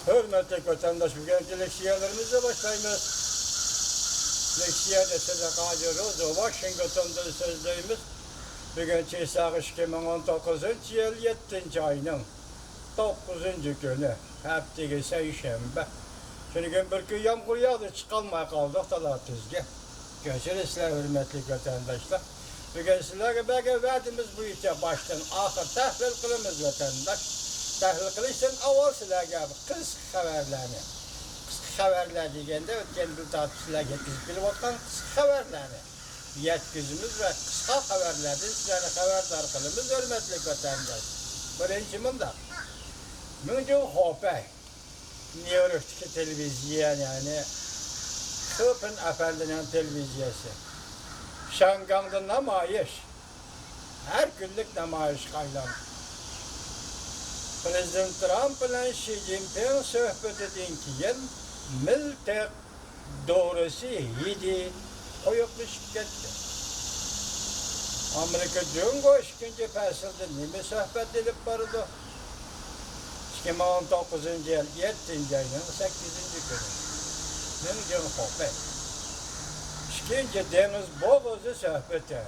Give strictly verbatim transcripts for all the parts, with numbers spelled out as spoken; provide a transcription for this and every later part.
ھۆرمەتلىك ۋەتەنداش، بۈگۈنكى لېكسىيەلىرىمىزنى باشلايمىز. لېكسىيەدە سىدىق ھاجى روزى، ۋاشىنگتوندىن سۆزلەيمىز. بۈگۈن چېساق ئىككى مىڭ ئون توققۇزىنچى يىل يەتتىنچى ئاينىڭ توققۇزىنچى كۈنى، ھەپتىگە سەيشەنبە. شۇنىڭ بىر كۈن يامغۇر ياغدى، چىقالماي قالدۇق دالا تۈزگە. كەچۈرۈڭلار، ھۆرمەتلىك ۋەتەنداشلار. بۈگۈن سىلەرگە بەرگەن ۋەدىمىز بويىچە باشتىن ئاخىر تەھلىل قىلىمىز، ۋەتەنداش. تەھلىل قىلىشتىن ئاۋۋال سىلەرگە قىسقا خەۋەرلەرنى، قىسقا خەۋەرلەر دېگەندە، ئۆتكەندىن تارتىپ سىلەرگە يەتكۈزۈپ كېلىۋاتقان قىسقا خەۋەرلەرنى يەتكۈزىمىز ۋە قىسقا خەۋەرلەردىن سىلەرنى خەۋەردار قىلىمىز، ھۆرمەتلىك ۋەتەنداش. بىرىنچى مۇنداق، مىڭجىڭ خۇپەي، نيۇ يوركتىكى تېلېۋىزىيە، يەنى خېپېن ئەپەندىنىڭ تېلېۋىزىيەسى، شياڭگاڭدا نامايىش، ھەر كۈنلۈك نامايىشقا ئايلاندى. پىرېزىدېنت ترامپ بىلەن شى جىنپىڭ سۆھبىتىدىن كېيىن مىلتىق دورىسى ھىدى قويۇقلىشىپ كەتتى. ئامېرىكا جۇڭگو ئىككىنچى پەسىلدە نېمە سۆھبەت ئېلىپ بارىدۇ؟ ئىككى مىڭ ئون توققۇزىنچى يىل يەتتىنچى ئاينىڭ سەككىزىنچى كۈنى. مىڭجىڭ خۇپەي. ئىككىنچى دېڭىز بوغۇزى سۆھبىتى.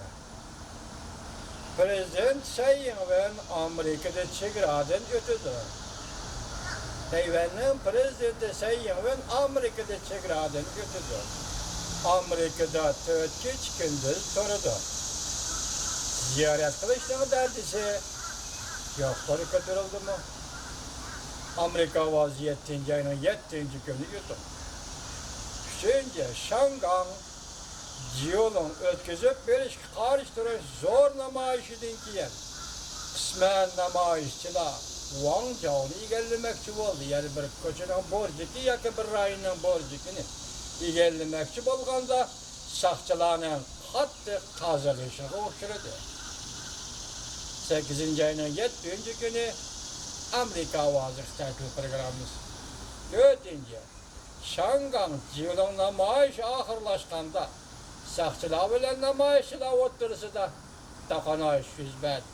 پىرېزىدېنت سەي ئىڭۋېن ئامېرىكىدا چېگرادىن ئۆتىدۇ. تەيۋەننىڭ پىرېزىدېنتى سەي ئىڭۋېن ئامېرىكىدا چېگرادىن ئۆتىدۇ. ئامېرىكىدا تۆت كېچە كۈندۈز تۇرىدۇ. زىيارەت قىلىشنىڭ دەردىسى يۇقىرى كۆتۈرۈلدىمۇ؟ ئامېرىكا ئاۋازى يەتتىنچى ئاينىڭ يەتتىنچى كۈنى يۇتۇق. ئۈچىنچى، شياڭگاڭ جيۇلۇڭ ئۆتكۈزۈپ بېرىشكە قارشى تۇرۇش زور نامايىشىدىن كېيىن، قىسمەن نامايىشچىلار ۋاڭجاۋنى ئىگىلىمەكچى بولدى. يەنى بىر كوچىنىڭ بۇرجىكى ياكى بىر رايوننىڭ بۇرجىكىنى ئىگىلىمەكچى بولغاندا، ساقچىلارنىڭ قاتتىق قازىلىشىغا ئۇچرىدى. سەككىزىنچى ئاينىڭ يەتتىنچى كۈنى ئامېرىكا ئاۋازى خىتاي تىل پروگراممىسى. تۆتىنچى، شياڭگاڭ جيۇلۇڭ نامايىشى ئاخىرلاشقاندا، ساقچىلار بىلەن نامايىشچىلار ئوتتۇرىسىدا توقۇنۇش يۈز بەردى.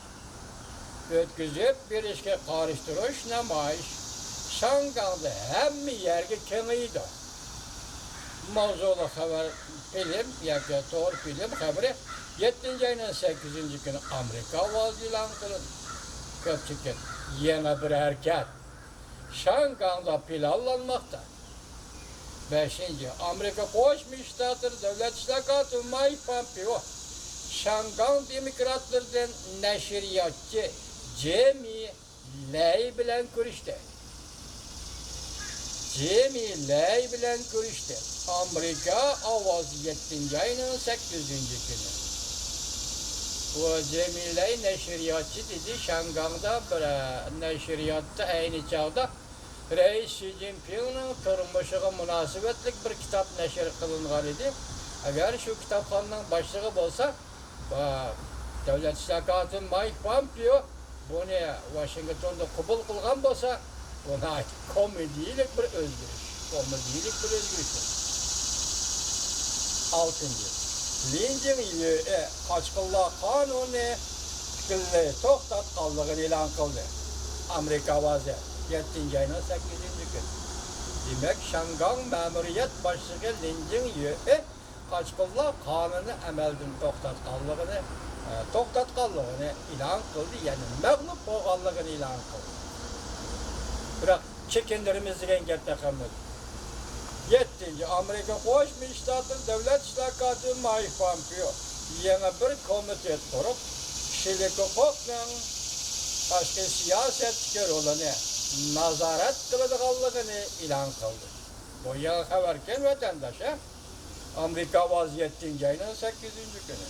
ئۆتكۈزۈپ بېرىشكە قارشى تۇرۇش نامايىش شياڭگاڭدا ھەممە يەرگە كېڭىيىدۇ. ماۋزۇلۇق خەۋەر، فىلىم ياكى تور فىلىم خەۋىرى يەتتىنچى ئاينىڭ سەككىزىنچى كۈنى ئامېرىكا ئاۋازى ئېلان قىلىندى. كۆپچىلىك، يەنە بىر ھەرىكەت شياڭگاڭدا پىلانلانماقتا. بەشىنچى، ئامېرىكا قوشما شتاتلىرى دۆلەت ئىشلار كاتىپى مايك پومپېئو شياڭگاڭ دېموكراتلىرىدىن نەشرىياتچى جېمى لەي بىلەن كۆرۈشتى. جېمى لەي بىلەن كۆرۈشتى. ئامېرىكا ئاۋازى يەتتىنچى ئاينىڭ سەككىزىنچى كۈنى. بۇ جېمى لەي نەشرىياتچى دېدى، شياڭگاڭدا بىر، ئە، نەشرىياتتا ئەينى چاغدا رەئىس شى جىنپىڭنىڭ تۇرمۇشىغا مۇناسىۋەتلىك بىر كىتاب نەشر قىلىنغان ئىدى. ئەگەر شۇ كىتابخانىنىڭ باشلىقى بولسا، ۋە دۆلەت ئىشلار كاتىپى مايك پومپېئو بۇنى ۋاشىنگتوندا قوبۇل قىلغان بولسا، بۇ ناھايىتى كومېدىيىلىك بىر ئۆزگىرىش. كومېدىيىلىك بىر ئۆزگىرىش. ئالتىنچى، لىن جىڭيۈې قاچقىنلار قانۇنى پۈتۈنلەي توختاتقانلىقىنى ئېلان قىلدى. ئامېرىكا ئاۋازى، يەتتىنچى ئاينىڭ سەككىزىنچى كۈنى. دېمەك، شياڭگاڭ مەمۇرىيەت باشلىقى لىن جىڭيۈې قاچقىنلار قانۇنىنى ئەمەلدىن توختاتقانلىقىنى، ئە، توختاتقانلىقىنى ئېلان قىلدى، يەنى مەغلۇپ بولغانلىقىنى ئېلان قىلدى. بىراق، چېكىندۈرىمىز دېگەن گەپ تېخىمۇ. يەتتىنچى، ئامېرىكا قوشما شتاتلىرى دۆلەت ئىشلار كاتىپى مايك پومپېئو يېڭى بىر كومىتېت قۇرۇپ، كىشىلىك ھوقۇقنىڭ تاشقى سىياسەتتىكى رولىنى نازارەت قىلىدىغانلىقىنى ئېلان قىلدى. بۇ يېڭى خەۋەركەن، ۋەتەنداش، ھە؟ ئامېرىكا ئاۋازى يەتتىنچى ئاينىڭ سەككىزىنچى كۈنى.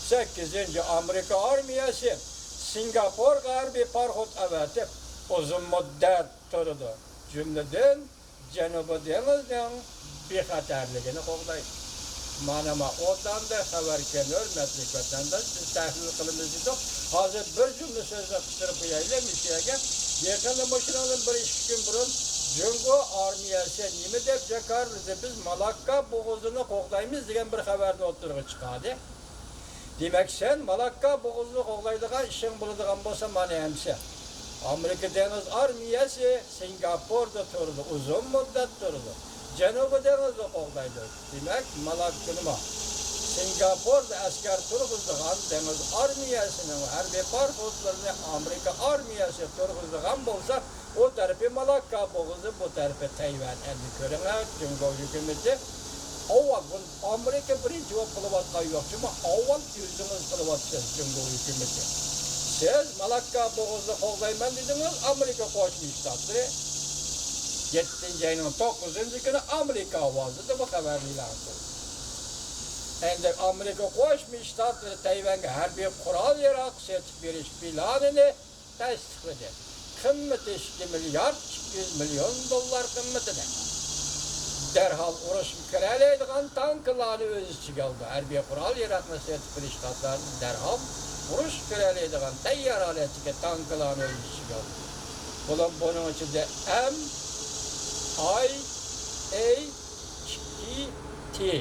سەككىزىنچى، ئامېرىكا ئارمىيەسى سىنگاپورغا ھەربىي پاراخوت ئەۋەتىپ، ئۇزۇن مۇددەت تۇرىدۇ. جۈملىدىن، جەنۇبىي دېڭىزنىڭ بىخەتەرلىكىنى قوغدايدۇ. مانا ما ئوتاندەك خەۋەركەن، ھۆرمەتلىك ۋەتەنداش، بىز تەھلىل قىلىمىز دېدۇق. ھازىر بىر جۈملە سۆزنى قىستۇرۇپ قويايلى مۇشۇ يەرگە. يېقىندا مۇشۇنىڭدىن بىر ئىككى كۈن بۇرۇن جۇڭگو ئارمىيەسى نېمە دەپ جاكارلىدى، بىز مالاككا بوغۇزىنى قوغدايمىز دېگەن بىر خەۋەرنى ئوتتۇرىغا چىقاردى. دېمەك، سەن مالاككا بوغۇزىنى قوغدايدىغان ئىشىڭ بولىدىغان بولسا، مانا ئەمسە. ئامېرىكا دېڭىز ئارمىيەسى سىنگاپوردا تۇرىدۇ، ئۇزۇن مۇددەت تۇرىدۇ. جەنۇبىي دېڭىزنى قوغدايدۇ. دېمەك، مالاككىنىمۇ سىنگاپوردا ئەسكەر تۇرغۇزىدىغان دېڭىز ئارمىيەسىنىڭ ھەربىي پاراخوتلىرىنى ئامېرىكا ئارمىيەسى تۇرغۇزىدىغان بولسا، ئۇ تەرىپى مالاككا بوغۇزى، بۇ تەرىپى تەيۋەن. ئەمدى كۆرۈڭە، جۇڭگو ھۆكۈمىتى ئاۋۋال بۇ ئامېرىكا بىرىنچى بولۇپ قىلىۋاتقان يوق، جۇمۇ ئاۋۋال ئۆزىڭىز قىلىۋاتىسىز، جۇڭگو ھۆكۈمىتى. سىز مالاككا بوغۇزىنى قوغدايمەن دېدىڭىز، ئامېرىكا قوشما شتاتلىرى يەتتىنچى ئاينىڭ توققۇزىنچى كۈنى ئامېرىكا ئاۋازىدا بۇ خەۋەرنى ئېلان قىلدى. ئەمدى ئامېرىكا قوشما شتاتلىرى تەيۋەنگە ھەربىي قورال ياراغ سېتىپ بېرىش پىلانىنى تەستىقلىدى. قىممىتى ئىككى مىليارد ئىككى يۈز مىليون دوللار قىممىتىدە. دەرھال ئۇرۇشقا كىرەلەيدىغان تانكىلارنى ئۆز ئىچىگە ئالىدۇ. ھەربىي قورال ياراغنى سېتىپ بېرىش خاتىرىدە دەرھال ئۇرۇشقا كىرەلەيدىغان تەييار ھالەتتىكى تانكىلارنى ئۆز ئىچىگە ئالىدۇ. بۇلار بۇنىڭ ئىچىدە ئەم ئاي ئەي ئىككى تى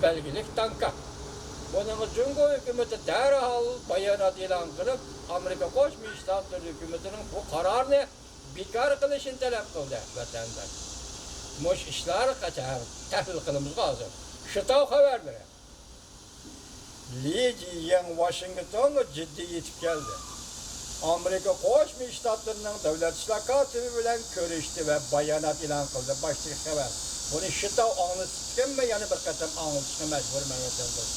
بەلگىلىك تانكا. بۇنىڭغا جۇڭگو ھۆكۈمىتى دەرھال بايانات ئېلان قىلىپ، ئامېرىكا قوشما شتاتلىرى ھۆكۈمىتىنىڭ بۇ قارارنى بىكار قىلىشىنى تەلەپ قىلدى، ۋەتەنداش. مۇشۇ ئىشلارنى قاچان تەھلىل قىلىمىزغۇ ھازىر. شىتاۋ خەۋەرلىرى. لى جىيىڭ ۋاشىنگتونغا جىددىي يېتىپ كەلدى. ئامېرىكا قوشما شتاتلىرىنىڭ دۆلەت ئىشلار كاتىپى بىلەن كۆرۈشتى ۋە بايانات ئېلان قىلدى. باشتىكى خەۋەر. بۇنى شىتاۋ ئاڭلىتىپتىكەنمەن، يەنە بىر قېتىم ئاڭلىتىشقا مەجبۇرمەن، ۋەتەنداش.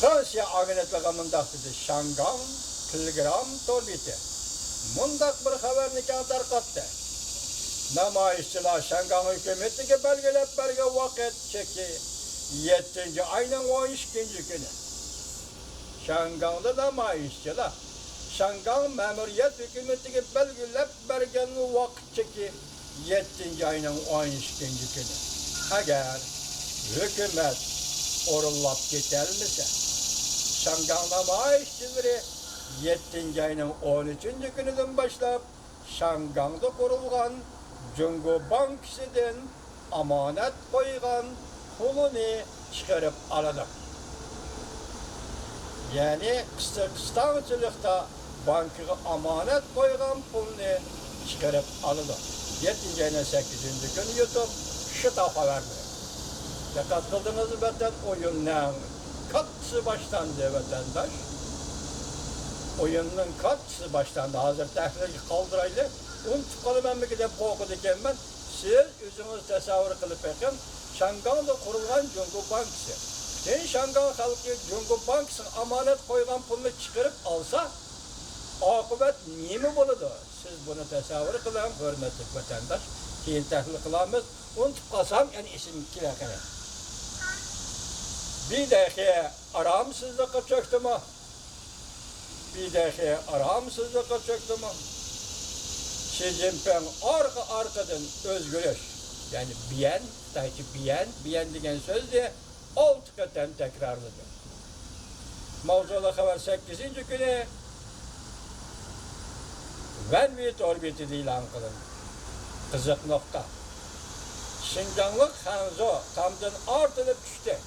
فرانسىيە ئاگېنتلىقى مۇنداق دېدى، شاڭگاڭ تېلېگرام تور بېتى مۇنداق بىر خەۋەرنى كەڭ تارقاتتى. نامايىشچىلار شاڭگاڭ ھۆكۈمىتىگە بەلگىلەپ بەرگەن ۋاقىت چېكى يەتتىنچى ئاينىڭ ئون ئىككىنچى كۈنى. شاڭگاڭدا نامايىشچىلار شاڭگاڭ مەمۇرىيەت ھۆكۈمىتىگە بەلگىلەپ بەرگەن ۋاقىت چېكى يەتتىنچى ئاينىڭ ئون ئىككىنچى كۈنى. ئەگەر ھۆكۈمەت ئورۇنلاپ كېتەلمىسە، شاڭگاڭ نامايىشچىلىرى يەتتىنچى ئاينىڭ ئون ئۈچىنچى كۈنىدىن باشلاپ شاڭگاڭدا قۇرۇلغان جۇڭگو بانكىسىدىن ئامانەت قويغان پۇلىنى چىقىرىپ ئالىدۇ. يەنى قىسقا قىستاڭچىلىقتا بانكىغا ئامانەت قويغان پۇلنى چىقىرىپ ئالىدۇ. يەتتىنچى ئاينىڭ سەككىزىنچى كۈنى يۇتۇپ، شىتاۋ خەۋەرلىرى. دىققەت قىلدىڭىزمۇ، ۋەتەن ئويۇننىڭ كاتتىسى باشلاندى، ۋەتەنداش. ئويۇننىڭ كاتتىسى باشلاندى. ھازىر تەھلىلگە قالدۇرايلى. ئۇنتۇپ قالىمەنمىكىن دەپ قورقىدىكەنمەن. سىز ئۆزىڭىز تەسەۋۋۇر قىلىپ بېقىڭ، شاڭگاڭدا قۇرۇلغان جۇڭگو بانكىسى. پۈتۈن شاڭگاڭ خەلقى جۇڭگو بانكىسىغا ئامانەت قويغان پۇلنى چىقىرىپ ئالسا، ئاقىۋەت نېمە بولىدۇ؟ سىز بۇنى تەسەۋۋۇر قىلىڭ، ھۆرمەتلىك ۋەتەنداش. كېيىن تەھلىل قىلارمىز. ئۇنتۇپ قالسام، يەنە ئېسىمگە كېلەر قېنى. بىدەخې ئارامسىزلىققا چۆكتىمۇ؟ بىدەخې ئارامسىزلىققا چۆكتىمۇ؟ شى جىنپىڭ ئارقا-ئارقىدىن ئۆزگىرىش، يەنى بىيەن، خىتايچە بىيەن، بىيەن دېگەن سۆزنى ئالتە قېتىم تەكرارلىدى. ماۋزۇلۇق خەۋەر سەككىزىنچى كۈنى ۋەنۋى تور بېتىدە ئېلان قىلىندى. قىزىق نۇقتا. شىنجاڭلىق خەنزۇ تامدىن ئارتىلىپ چۈشتى.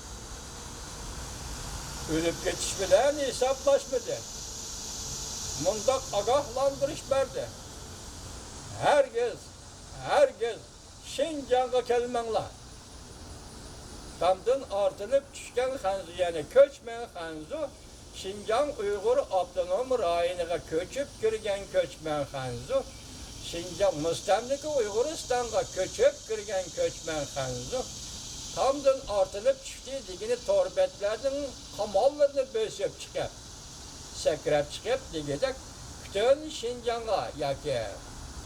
ئۆلۈپ كېتىش بىلەن ھېسابلاشمىدى. مۇنداق ئاگاھلاندۇرۇش بەردى: ھەرگىز، ھەرگىز شىنجاڭغا كەلمەڭلار. تامدىن ئارتىلىپ چۈشكەن خەنزۇ، يەنى كۆچمەن خەنزۇ، شىنجاڭ ئۇيغۇر ئاپتونوم رايونىغا كۆچۈپ كىرگەن كۆچمەن خەنزۇ، شىنجاڭ مۇستەملىكە ئۇيغۇرىستانغا كۆچۈپ كىرگەن كۆچمەن خەنزۇ، تامدىن ئارتىلىپ چۈشتى دېگىنى تور بەتلەرنىڭ قاماللىرىنى بۆسۈپ چىقىپ، سەكرەپ چىقىپ دېگۈدەك پۈتۈن شىنجاڭغا ياكى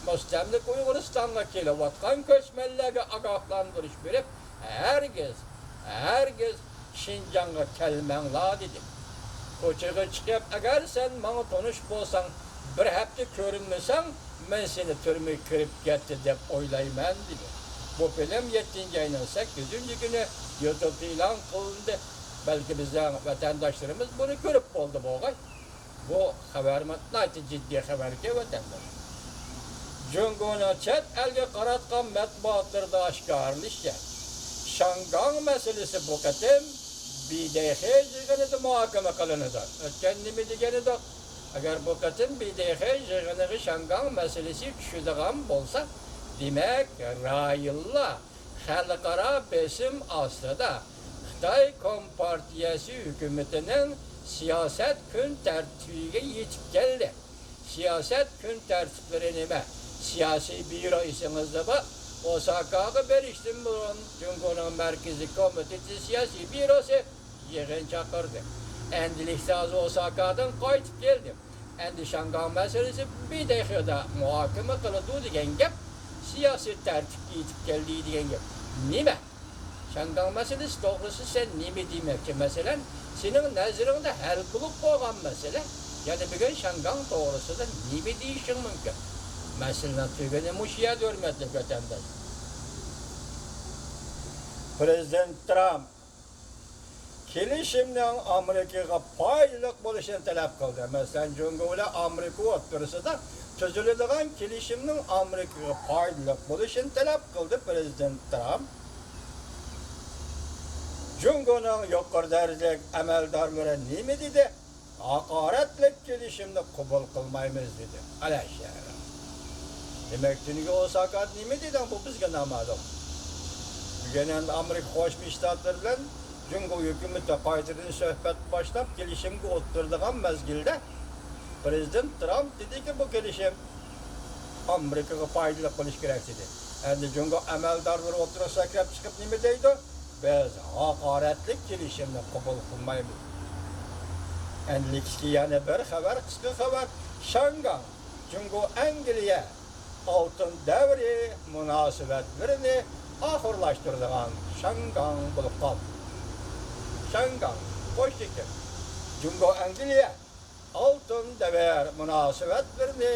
مۇستەملىكە ئۇيغۇرىستانغا كېلىۋاتقان كۆچمەنلەرگە ئاگاھلاندۇرۇش بېرىپ، ھەرگىز، ھەرگىز شىنجاڭغا كەلمەڭلار دېدى. كوچىغا چىقىپ، ئەگەر سەن ماڭا تونۇش بولساڭ، بىر ھەپتە كۆرۈنمىسەڭ، مەن سېنى تۈرمىگە كىرىپ كەتتى دەپ ئويلايمەن دېدى. بۇ فىلىم يەتتىنچى ئاينىڭ سەككىزىنچى كۈنى يۇتۇبتا ئېلان قىلىندى. بەلكى بىزنىڭ ۋەتەنداشلىرىمىز بۇنى كۆرۈپ بولدى بولغاي. بۇ خەۋەر ناھايىتى جىددىي خەۋەركەن، ۋەتەنداش. جۇڭگونىڭ چەت ئەلگە قاراتقان مەتبۇئاتلىرىدا ئاشكارىلىشىچە، شاڭگاڭ مەسىلىسى بۇ قېتىم بىدەيخې يىغىنىدا مۇھاكىمە قىلىنىدۇ. ئۆتكەن نېمە دېگەنىدۇق؟ ئەگەر بۇ قېتىم ب د ق يىغىنىغا شياڭگاڭ مەسىلىسى چۈشىدىغان بولسا، دېمەك، رايونلار خەلقئارا بېسىم ئاستىدا خىتاي كومپارتىيەسى ھۆكۈمىتىنىڭ سىياسەت كۈن تەرتىپىگە يېتىپ كەلدى. سىياسەت كۈن تەرتىپلىرى نېمە؟ سىياسىي بيۇرو ئېسىڭىزدە بار. ئوساكاغا بېرىشتىن بۇرۇن جۇڭگونىڭ مەركىزىي كومىتېتى سىياسىي بيۇروسى يىغىن چاقىردى. ئەمدىلىكتە ھازىر ئوساكادىن قايتىپ كەلدىم. ئەمدى شياڭگاڭ مەسىلىسى ب د ق دا مۇھاكىمە قىلىدۇ دېگەن گەپ، سىياسىي تەرتىپكە يېتىپ كەلدى دېگەن گەپ. نېمە؟ شياڭگاڭ مەسىلىسى توغرىسىدا سەن نېمە دېمەكچى؟ مەسىلەن، سېنىڭ نەزىرىڭدە ھەل بولۇپ بولغان مەسىلە. يەنە بۈگۈن شياڭگاڭ توغرىسىدا نېمە دېيىشىڭ مۇمكىن؟ مەسىلىنىڭ تۈگۈنى مۇشۇ يەردە، ھۆرمەتلىك ۋەتەنداش. پرېزىدېنت ترامپ كېلىشىمنىڭ ئامېرىكىغا پايدىلىق بولۇشىنى تەلەپ قىلدى. مەسىلەن، جۇڭگو بىلەن ئامېرىكا ئوتتۇرىسىدا تۈزۈلىدىغان كېلىشىمنىڭ ئامېرىكىغا پايدىلىق بولۇشىنى تەلەپ قىلدى پرېزىدېنت ترامپ. جۇڭگونىڭ يۇقىرى دەرىجىلىك ئەمەلدارلىرى نېمە دېدى؟ ھاقارەتلىك كېلىشىمنى قوبۇل قىلمايمىز، دېدى. ئەلەشەر. دېمەك، تۈنۈگۈن ئوساكادا نېمە دېدىڭ، بۇ بىزگە نامەلۇم. بۈگۈن ئەمدى ئامېرىكا قوشما شتاتلىرى بىلەن جۇڭگو ھۆكۈمىتى قايتىدىن سۆھبەت باشلاپ، كېلىشىمگە ئولتۇرىدىغان مەزگىلدە، پرېزىدېنت ترامپ دېدىكى، بۇ كېلىشىم ئامېرىكىغا پايدىلىق بولۇشى كېرەك، دېدى. ئەمدى جۇڭگو ئەمەلدارلىرى ئوتتۇرىغا سەكرەپ چىقىپ نېمە دەيدۇ؟ بىز ھاقارەتلىك كېلىشىمنى قوبۇل قىلمايمىز. ئەمدىلىكتىكى يەنە بىر خەۋەر، قىسقا خەۋەر. شياڭگاڭ، جۇڭگو ئەنگلىيە ئالتۇن دەۋرى مۇناسىۋەتلىرىنى ئاخىرلاشتۇرىدىغان شياڭگاڭ بولۇپ قالدى. شياڭگاڭ، قوشتېكىن، جۇڭگو ئەنگلىيە ئالتۇن دەۋر مۇناسىۋەتلىرىنى